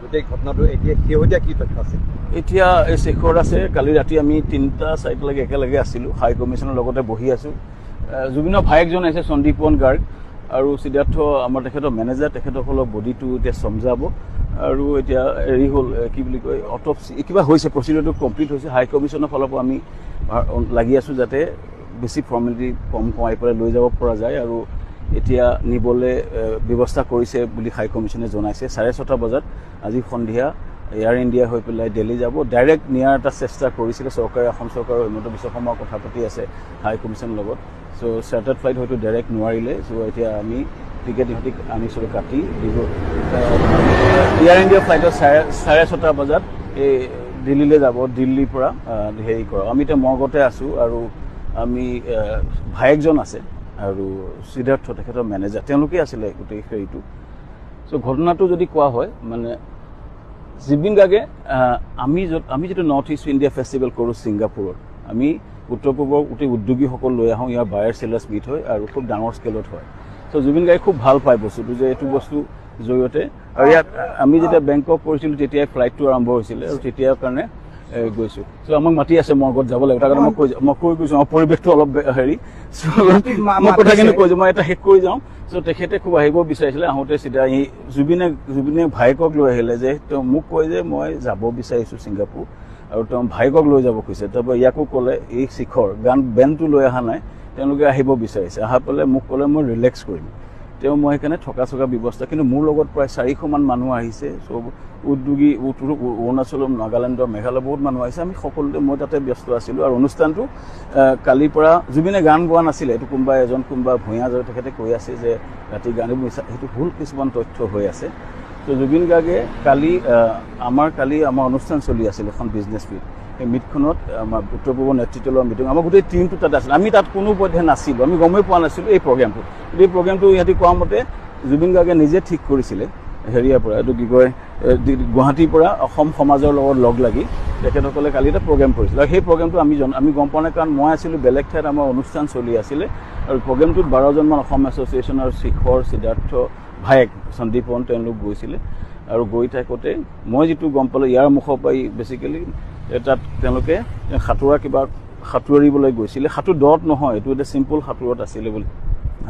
গোটেই ঘটনাটো এতিয়া শেহতীয়া কি তথ্য আছে? এতিয়া এই শেখৰ আছে। কালি ৰাতি আমি 3টা 4টালৈকে একেলগে আছিলোঁ, হাই কমিশ্যনৰ লগতে বহি আছোঁ। জুবিনৰ ভায়েকজন আহিছে, সন্দীপন গাৰ্গ, আৰু সিদ্ধাৰ্থ আমাৰ তেখেতৰ মেনেজাৰ। তেখেতসকলৰ বডিটো এতিয়া চমজাব আৰু এতিয়া হেৰি হ'ল, কি বুলি কয়, অটপচি কিবা হৈছে, প্ৰচিডিউৰটো কমপ্লিট হৈছে। হাই কমিশ্যনৰ ফালৰ পৰা আমি লাগি আছোঁ যাতে বেছি ফৰ্মেলিটি কম কমাই পেলাই লৈ যাব পৰা যায় আৰু এতিয়া নিবলৈ ব্যৱস্থা কৰিছে বুলি হাই কমিশ্যনে জনাইছে। 6:30 বজাত আজি সন্ধিয়া এয়াৰ ইণ্ডিয়া হৈ পেলাই দিল্লী যাব। ডাইৰেক্ট নিয়াৰ এটা চেষ্টা কৰিছিলে চৰকাৰে, অসম চৰকাৰৰ হিমন্ত বিশ্ব শৰ্মাও কথা পাতি আছে হাই কমিশ্যনৰ লগত। চ' চাৰ্টাৰ্ড ফ্লাইট হয়তো ডাইৰেক্ট নোৱাৰিলে। চ' এতিয়া আমি টিকেট ইহঁতি আমি চবে কাটি দিব, এয়াৰ ইণ্ডিয়া ফ্লাইটত 6:30 বজাত এই দিল্লীলৈ যাব। দিল্লীৰ পৰা হেৰি কৰক, আমি এতিয়া মৰ্গতে আছোঁ আৰু আমি ভায়েকজন আছে আৰু সিদ্ধাৰ্থ তেখেতৰ মেনেজাৰ, তেওঁলোকেই আছিলে গোটেই হেৰিটো। চ' ঘটনাটো যদি কোৱা হয়, মানে জুবিন গাৰ্গে আমি য'ত আমি যিটো নৰ্থ ইষ্ট ইণ্ডিয়া ফেষ্টিভেল কৰোঁ ছিংগাপুৰত, আমি উত্তৰ পূবৰ গোটেই উদ্যোগীসকল লৈ আহোঁ। ইয়াৰ বায়াৰ চেলাৰ্ছ মিট হয় আৰু খুব ডাঙৰ স্কেলত হয়। চ' জুবিন গাৰ্গে খুব ভাল পায় বস্তুটো যে এইটো বস্তু জৰিয়তে। আৰু ইয়াত আমি যেতিয়া বেংকক কৰিছিলোঁ, তেতিয়াই ফ্লাইটটো আৰম্ভ হৈছিলে আৰু তেতিয়াৰ কাৰণে গৈছোঁ। চ' আমাক মাতি আছে, মৰ্গত যাব লাগিব। তাৰ কাৰণে মই কৈ গৈছোঁ, আমাৰ পৰিৱেশটো অলপ হেৰি। চ' মই কথাখিনি কৈ যাওঁ, মই এটা শেষ কৰি যাওঁ। চ' তেখেতে খুব আহিব বিচাৰিছিলে। আহোঁতে চিধা সি জুবিনে ভায়েকক লৈ আহিলে যে তেওঁ মোক কয় যে মই যাব বিচাৰিছোঁ ছিংগাপুৰ আৰু তেওঁ ভায়েকক লৈ যাব খুজিছে। তাৰপৰা ইয়াকো ক'লে, এই শিখৰ গান বেণ্ডটো লৈ অহা নাই, তেওঁলোকে আহিব বিচাৰিছে। অহা পেলাই মোক ক'লে মই ৰিলেক্স কৰিম। তেওঁ মই সেইকাৰণে থকা চকা ব্যৱস্থা, কিন্তু মোৰ লগত প্ৰায় 400মান মানুহ আহিছে। চব উদ্যোগী, উত্তৰ অৰুণাচলৰ, নাগালেণ্ডৰ, মেঘালয় বহুত মানুহ আহিছে। আমি সকলোতে মই তাতে ব্যস্ত আছিলোঁ। আৰু অনুষ্ঠানটো কালিৰ পৰা জুবিনে গান গোৱা নাছিলে, এইটো কোনোবা এজন কোনোবা ভূঞা তেখেতে কৈ আছে যে ৰাতি গান মিছা, সেইটো ভুল কিছুমান তথ্য হৈ আছে। ত' জুবিন গাৰ্গে কালি আমাৰ অনুষ্ঠান চলি আছিল এখন বিজনেছ মিট। সেই মিটখনত আমাৰ উত্তৰ পূবৰ নেতৃত্ব লোৱা মিটিং, আমাৰ গোটেই টীমটো তাত আছিল। আমি তাত কোনো পধ্যে নাছিলোঁ, আমি গমেই পোৱা নাছিলোঁ এই প্ৰগ্ৰেমটো। কিন্তু এই প্ৰগ্ৰেমটো ইহঁতি কোৱা মতে জুবিন গাৰ্গে নিজে ঠিক কৰিছিলে হেৰিয়াৰ পৰা, এইটো কি কয়, গুৱাহাটীৰ পৰা অসম সমাজৰ লগত লগ লাগি তেখেতসকলে কালি এটা প্ৰগ্ৰেম কৰিছিলে। আৰু সেই প্ৰগ্ৰেমটো আমি গম পোৱা নাই, কাৰণ মই আছিলোঁ বেলেগ ঠাইত, আমাৰ অনুষ্ঠান চলি আছিলে। আৰু প্ৰগ্ৰেমটোত 12জনমান অসম এছ'চিয়েশ্যনৰ শিখৰ, সিদ্ধাৰ্থ, ভায়েক সন্দীপন তেওঁলোক গৈছিলে। আৰু গৈ থাকোঁতে মই যিটো গম পালোঁ ইয়াৰ মুখৰ পৰাই, বেচিকেলি তাত তেওঁলোকে সাঁতোৰা কিবা সাঁতুৰিবলৈ গৈছিলে। সাঁতোৰ দত নহয়, এইটো এটা চিম্পুল সাঁতোৰত আছিলে বুলি।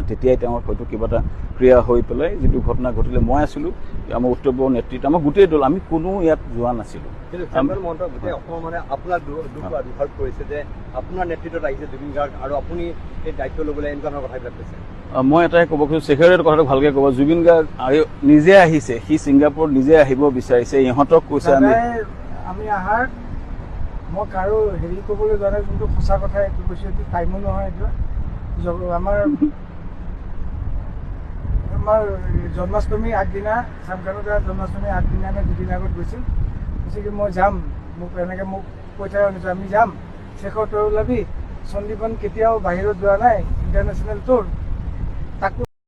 তেতিয়াই তেওঁৰ হয়তো কিবা এটা ক্ৰিয়া হৈ পেলাই যিটো ঘটনা ঘটিলে। মই আছিলোঁ আমাৰ উত্তৰ পূবৰ নেতৃত্ব, আমাৰ গোটেই দল, আমি কোনো ইয়াত যোৱা নাছিলোঁ। কিন্তু শ্যামকানু মহন্ত, গোটেই অসমৰ মানে আপোনাক দোষাৰোপ কৰিছে যে আপোনাৰ নেতৃত্বত আহিছে জুবিন গাৰ্গ আৰু আপুনি এই দায়িত্ব ল'বলৈ এনেকুৱা ধৰণৰ কথাবিলাক কৈছে। মই এটাই ক'ব খুজিছোঁ, শেখৰে কথাটো ভালকৈ ক'ব। জুবিন গাৰ্গ নিজে আহিছে, সি ছিংগাপুৰত নিজে আহিব বিচাৰিছে, ইহঁতক কৈছে আমি দাদাই আমি আহাৰ মই কাৰো হেৰি ক'বলৈ যোৱা নাই, যোনটো সঁচা কথা এইটো কৈছোঁ। এইটো টাইমো নহয়। এইটো আমাৰ জন্মাষ্টমীৰ আগদিনা, শ্যামকানু দাৰ জন্মাষ্টমীৰ আগদিনা নে দুদিন আগত গৈছিল। কৈছে কি মই যাম, মোক এনেকৈ মোক কৈ থকা শুনিছোঁ, আমি যাম, শেখৰ তই ওলাবি, সন্দীপন কেতিয়াও বাহিৰত যোৱা নাই ইণ্টাৰনেশ্যনেল টুৰ, তাকো